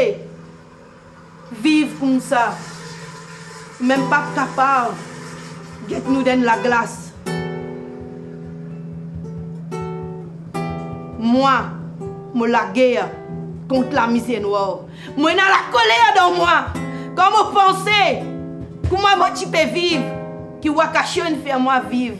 viv koumsa. mem pa kapav get nou dan laglas. Mwa, mo lager kont lamizer nwar. Mo ena lakoler dan mwa. Kan mo panse kouma mo ti pe viv, ki Wakasho inn fer mwa viv.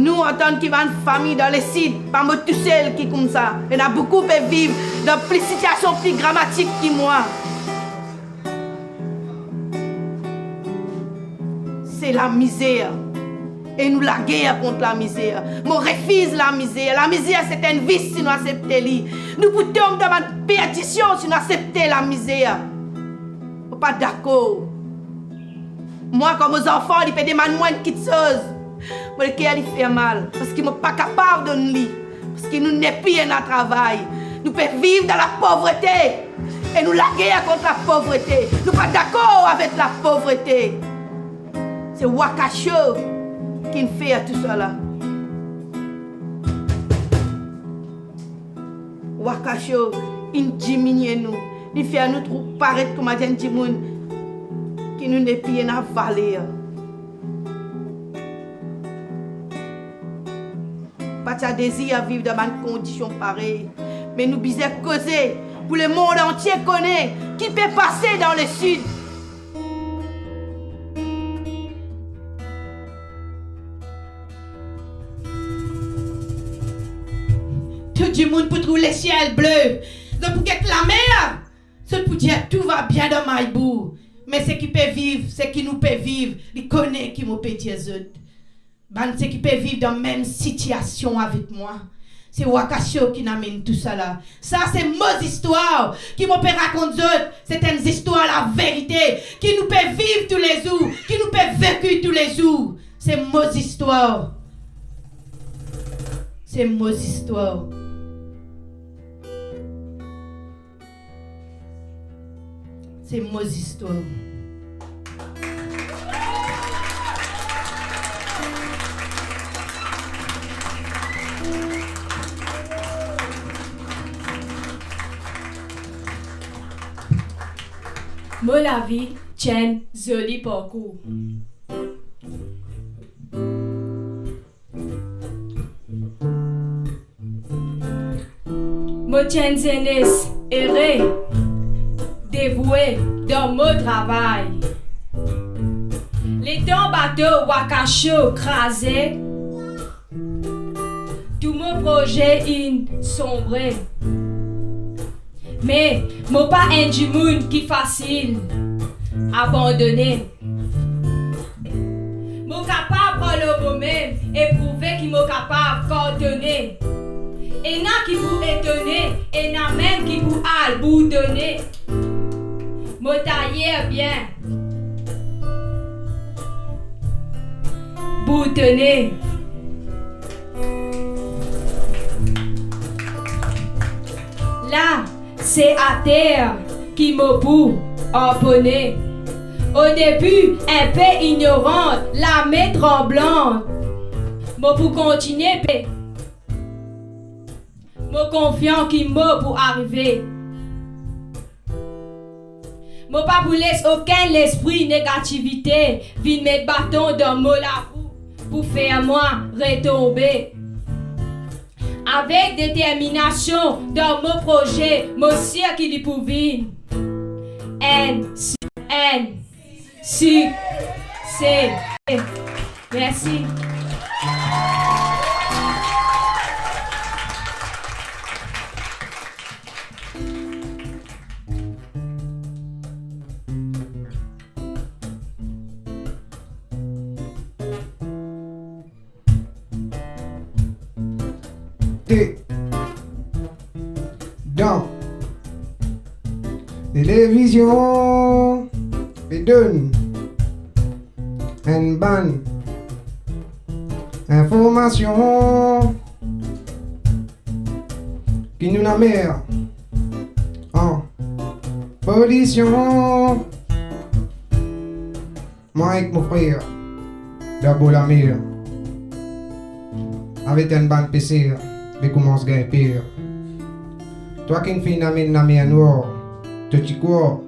Nou, antan ki bann fami dan Lesid, pa mo tousel ki koumsa. Ena boukou pe viv dan pli sitiasion pli dramatik ki mwa. Se lamizer. E nou lager kont lamizer. Mo refiz lamizer. Lamizer, se enn vis si nou aksepte li. Nou pou tom dan bann perdision si nou aksepte lamizer. Mo pa dakor. Mwa, kan mo zanfan li pe demann mwa enn kitsoz, mo leker li fer mal, parski mo pa kapav donn li, parski nou nepli ena travay. Nou pe viv dan lapovrete e nou lager kont lapovrete. Nou pa dakor avek lapovrete. Se Wakasho ki'nn fer tousala. Wakasho inn diminie nou, li fer nou trouv paret kouma enn dimoun ki nou nepli ena valer. Pa ti a dezir a viv dan bann kondision parey, me nou bizin koze pou lemond antie kone ki pe pase dan Lesid. Tou dimoun pou trouv lesiel ble, zot pou get lamer, zot pou dir tou va bien dan Maybou. Me seki pe viv, seki nou pe viv, li kone ki mo pe dir zot. Bann seki pe viv dan mem sitiasion avek mwa. Se Wakasho ki'nn amenn tousala. Sa se mo zistwar ki mo pe rakont zot. Se enn zistwar laverite ki nou pe viv toulezour, ki nou pe veki toulezour. Se mo zistwar. Se mo zistwar. Se mo zistwar. Mo lavi ti enn zoli parkour. Mo ti enn zenes ere, devoue dan mo travay. Letan bato Wakasho kraze, tou mo proze inn sonbre. Me mo pa enn dimoun ki fasil abandone. Mo kapav pran lor momem e prouve ki mo kapav kartone. Ena ki pou etone, ena mem ki pou al bourdone. Mo taye bien. Bourdone. La, se ater ki mo pou arpone. Odebi, inpe ignoran, lame tranblan. Mo pou kontinie pe. Mo konfian ki mo pou arive. Mo pa pou les okenn lespri negativite vinn met baton dan mo larou pou fer mwa retonbe. Avek determinasion dan mo proze, mo sir ki li pou vinn enn, enn sikse. Mersi. Te dan televizion pe donn enn bann informasion ki nou lamer an polision. Mwa ek mo frer, dabor lamer, avek enn bann peser, li koumans gagn per. Twa ki'nn finn amenn lamer nwar, to ti krwar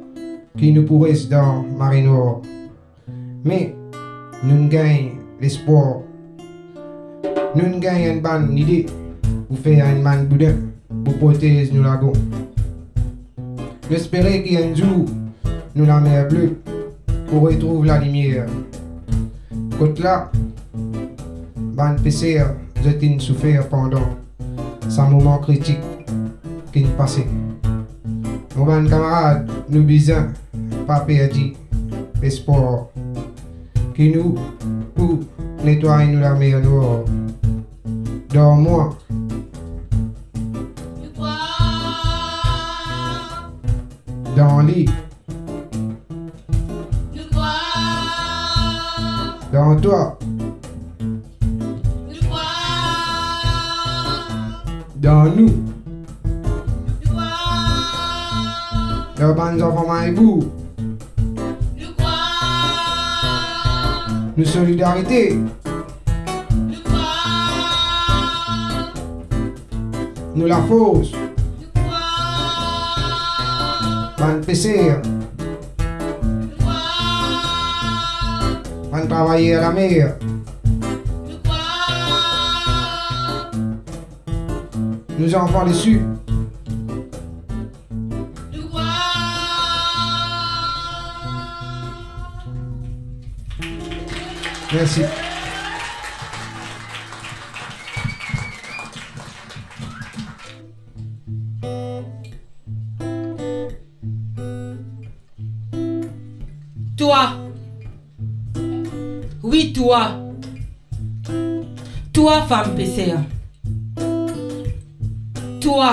ki nou pou res dan mare nwar. Me nou'nn gagn lespwar. Nou'nn gagn enn bann lide pou fer enn bann boudin pou protez nou lagon. Nou espere ki enn zour nou lamer ble pou retrouv lalimier. Kot la, bann peser, zot inn soufer pandan sa moman kritik ki'nn pase. Mo bann kamarad, nou bizin pa perdi espwar ki nou pou netway nou lamer nwar. Dan mwa. Dan li. Dan twa. Dan nou. Dan bann zanfan Malibu. Nou solidarite. Nou lafors. Bann peser. Bann travayer lamer. Nou zanfan lesid. Mersi. Twa. Wi, twa. Twa, fam peser. Twa.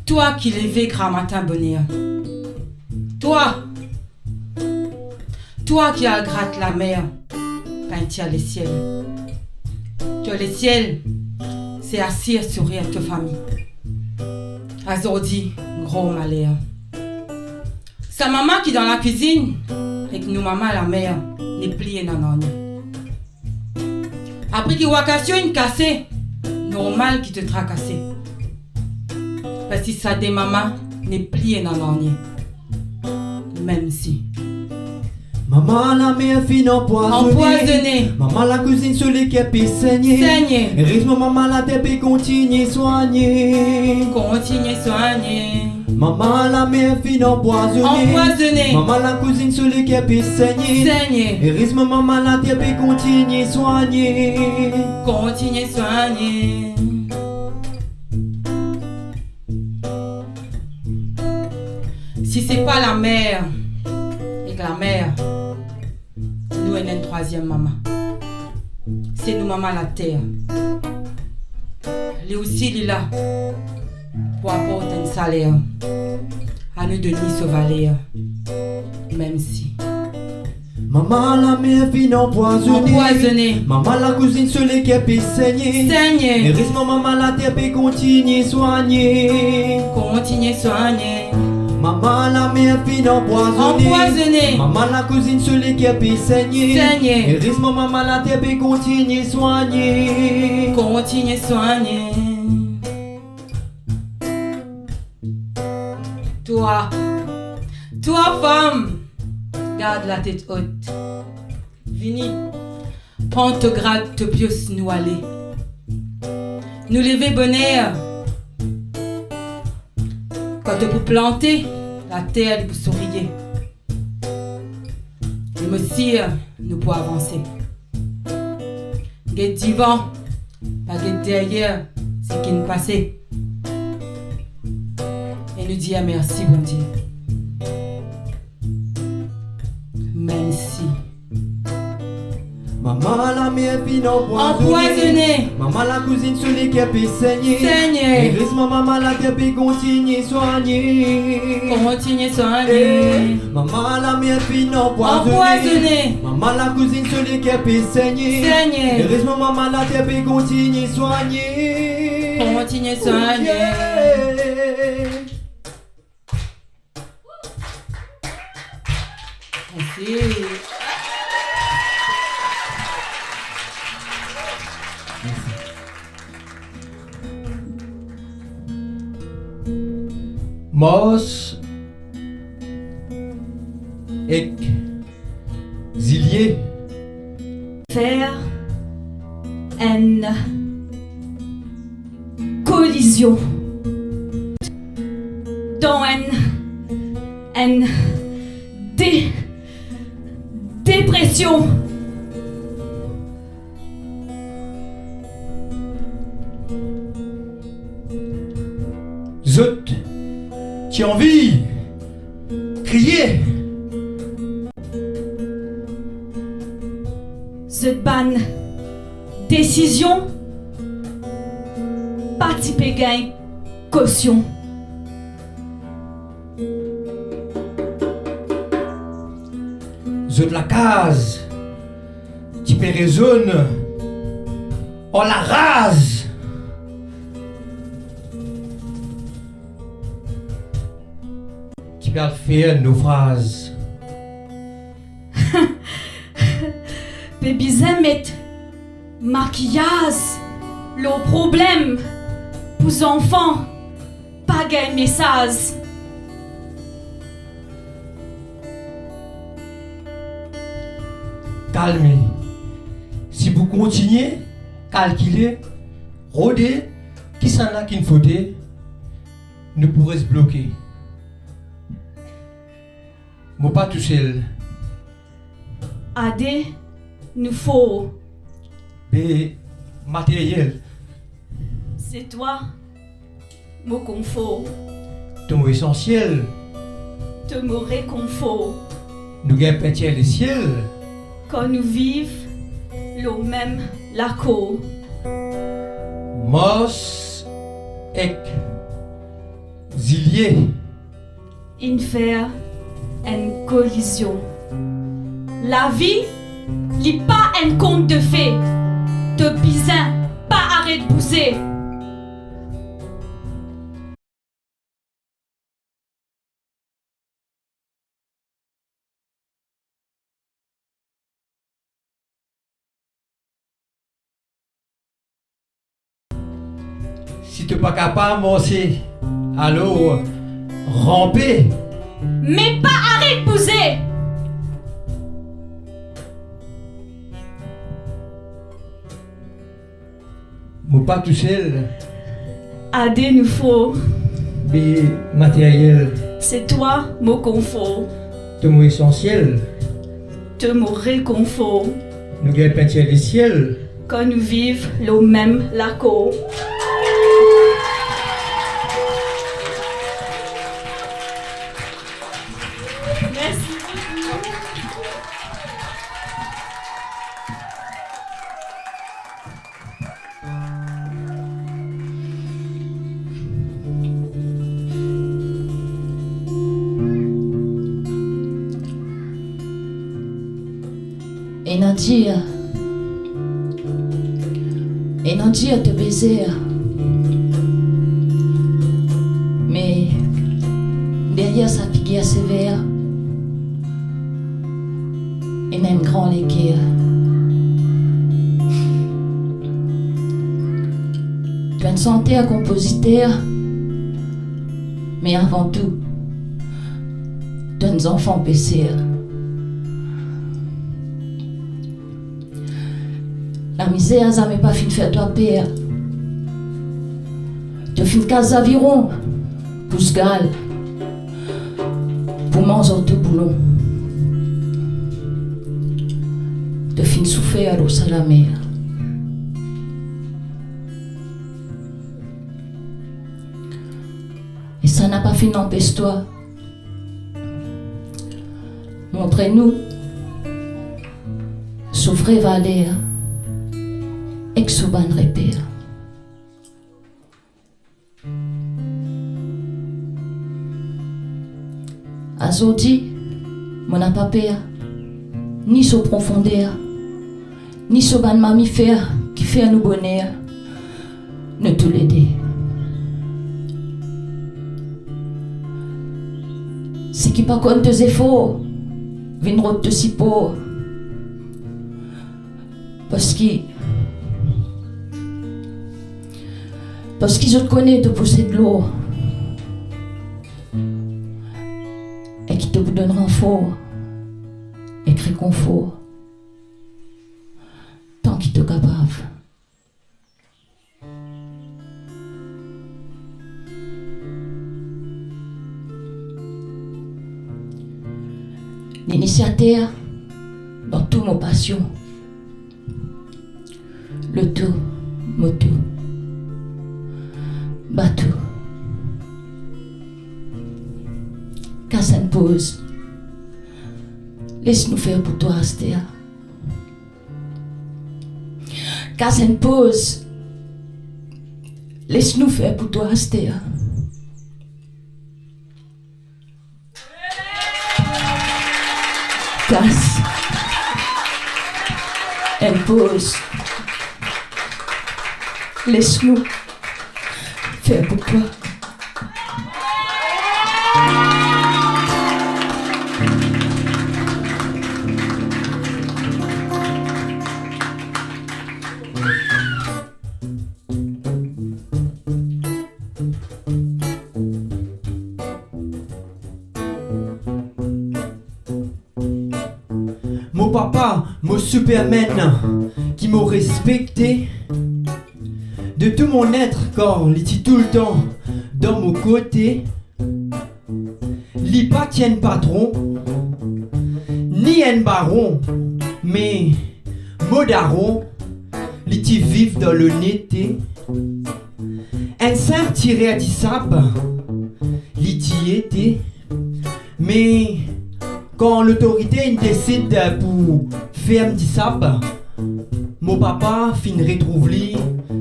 Twa ki leve gramatin boner. Twa. Twa ki al grat lamer, pintir lesiel. To lesiel, se asir sourir to fami. Azordi, gro maler. Sa mama ki dan lakwizinn ek nou mama lamer, nepli ena nanye. Apre ki wakasyon inn kase, normal ki to trakase. Parski sa de mama nepli ena nanye. Mem si. Mama lamer finn anpwazone. Anpwazone. Mama lakwizinn so leker pe segne. Segne. Erezman mama later pe kontigne swagne. Kontigne swagne. Mama lamer finn anpwazone. Anpwazone. Mama lakwizinn so leker pe segne. Segne. Erezman mama later pe kontigne swagne. Kontigne swagne. Si se pa lamer ek lamer, nou ena enn trwaziem mama. Se nou mama later. Li osi li la pou aport enn saler. Anou donn li so valer. Mem si. Mama lamer finn anpwazone. Anpwazone. Mama lakwizinn so leker pe segne. Segne. Erezman mama later pe kontigne swagne. Kontigne swagne. Mama lamer finn anpwazone. Anpwazone. Mama lakwizinn so leker pe segne. Segne. Erezman mama later pe kontigne swagne. Kontigne swagne. Twa, twa fam, gard latet ot. Vini, pran to grad, to pios, nou ale. Nou leve boner. Kan to pou plante, later li pou sourir. E mo sir nou pou avanse. Get divan, pa get deryer, seki inn pase. E nou dir mersi, Bondie. Mersi. Mama lamer finn anpwazone. Anpwazone. Mama lakwizinn so leker pe segne. Segne. Erezman mama later pe kontigne swagne. Kontigne swagne. Eh, mama lamer finn anpwazone. Anpwazone. Mama lakwizinn so leker pe segne. Segne. Erezman mama later pe kontigne swagne. Kontigne swagne. Yeah. Mersi. Mersi. Mars ek Zilie. Fer enn kolizion dan enn, enn de-, depresion. Zot ti anvi kriye. Zot bann desizion pa ti pe gagn kosion. Zot lakaz ti pe rezonn ar laraz. Ti pe al fer nofraz. Pe bizin met makiyaz lor problem pou zanfan pa gagn mesaz. Kalme. Si pou kontinie kalkile, rode kisannla ki'nn fote, nou pou res bloke. Mo pa tousel. A de nou for. Be materyel. Se twa mo konfor. To mo esansiel. To mo rekonfor. Nou gagn pintir lesiel. Kan nou viv lor mem lakor. Mars ek Zilie inn fer enn kolizion. Lavi, li pa enn kont de fe. To bizin pa aret bouze. Si to pa kapav marse, alor ranpe. Me pa aret bouze. Mo pa tousel. A de nou for. Be materyel. Se twa mo konfor. To mo esansiel. To mo rekonfor. Nou gagn pintir lesiel. Kan nou viv lor mem lakor. Mersi boukou. Ena dir, ena dir to bezer, me deryer sa figir sever, ena enn gran leker. To enn santer, konpoziter, me avan tou, to enn zanfan peser. Lamizer zame pa finn fer twa per. To finn kas zaviron, kous gal, pou manz ar to boulon. To finn soufer lor sa lamer. E sa napa finn anpes twa montre nou so vre valer ek so bann reper. Azordi, mo napa per, ni so profonder, ni so bann mamifer ki fer nou boner, nou toulede. Seki pa konn to zefor, vinn rod to sipor. Parski, parski zot kone to posed lor. konfor, tan ki to kapav. Linisiater dan tou mo pasion, loto, moto, bato. Kas enn poz, les nou fer pou twa aster. Kas enn poz, les nou fer pou twa aster. Kas enn poz, les nou fer pou twa. Mo papa, mo Superman, ki mo respekte. De tou mon et, kar li ti toultan dan mo kote. Li pa ti enn patron, ni enn baron, me mo daron, li ti viv dan lonete. Enn sinp tirer disab, li ti ete. Me kan lotorite inn desid pou ferm disab, mo papa finn retrouv li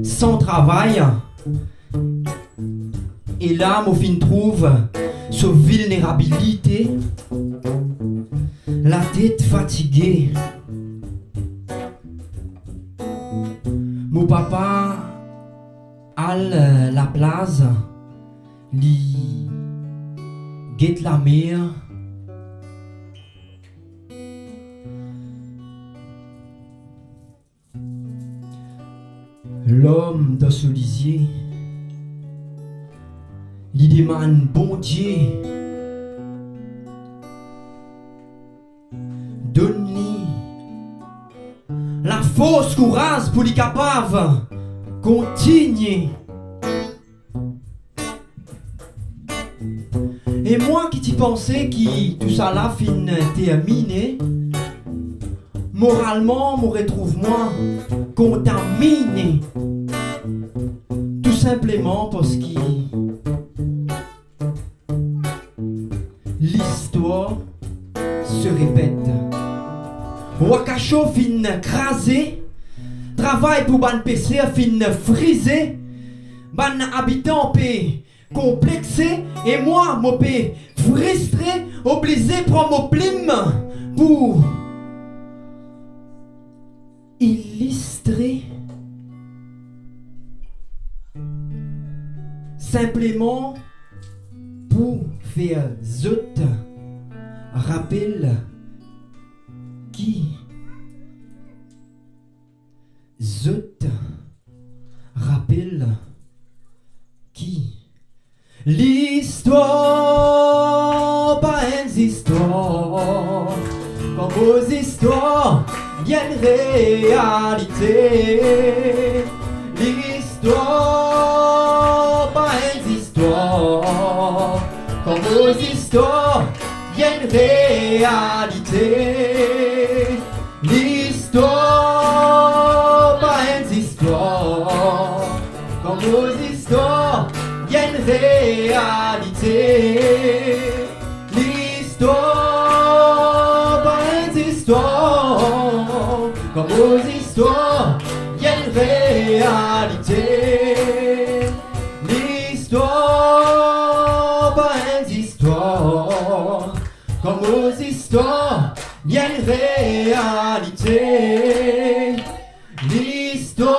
san travay. E la mo finn trouv so vilnerabilite, latet fatige. Mo papa al, eh, laplaz, li get lamer. Larm dan so lizie, li demann Bondie, donn li lafors, kouraz pou li kapav kontinie. E mwa ki ti panse ki tousala finn termine, moralman mo retrouv mwa kontamine. Tou sinpleman parski listwar se repet. Wa Kasho finn kraze, travay pou bann peser finn frize, bann abitan pe konplexe, e mwa mo pe fristre, oblize pran mo plim pou ilistre, sinpleman pou fer zot rapel ki, zot rapel ki listwar pa enn zistwar, kan mo zistwar li enn realite. Listwar pa enn zistwar, kan mo zistwar li enn realite. Listwar pa enn zistwar, kan mo zistwar li enn realite. Listwar pa enn zistwar, kan mo zistwar li enn realite. Listwar pa enn zistwar, kan mo zistwar li enn realite. Listwar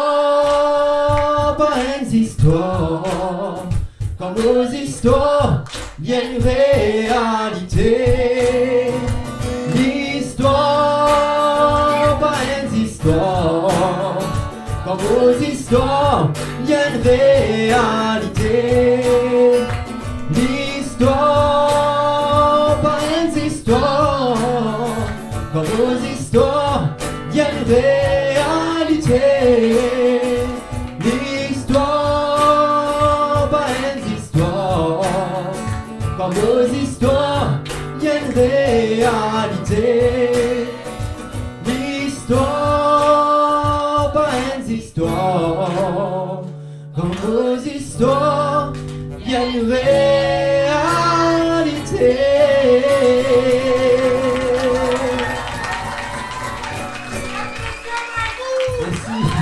pa enn zistwar, kan mo zistwar li enn realite. Listwar pa enn zistwar, kan mo zistwar li enn realite. Listwar pa enn zistwar, kan mo zistwar Listwar pa enn zistwar, kan mo zistwar li enn realite. Listwar pa enn zistwar, kan mo zistwar li enn realite. Mersi.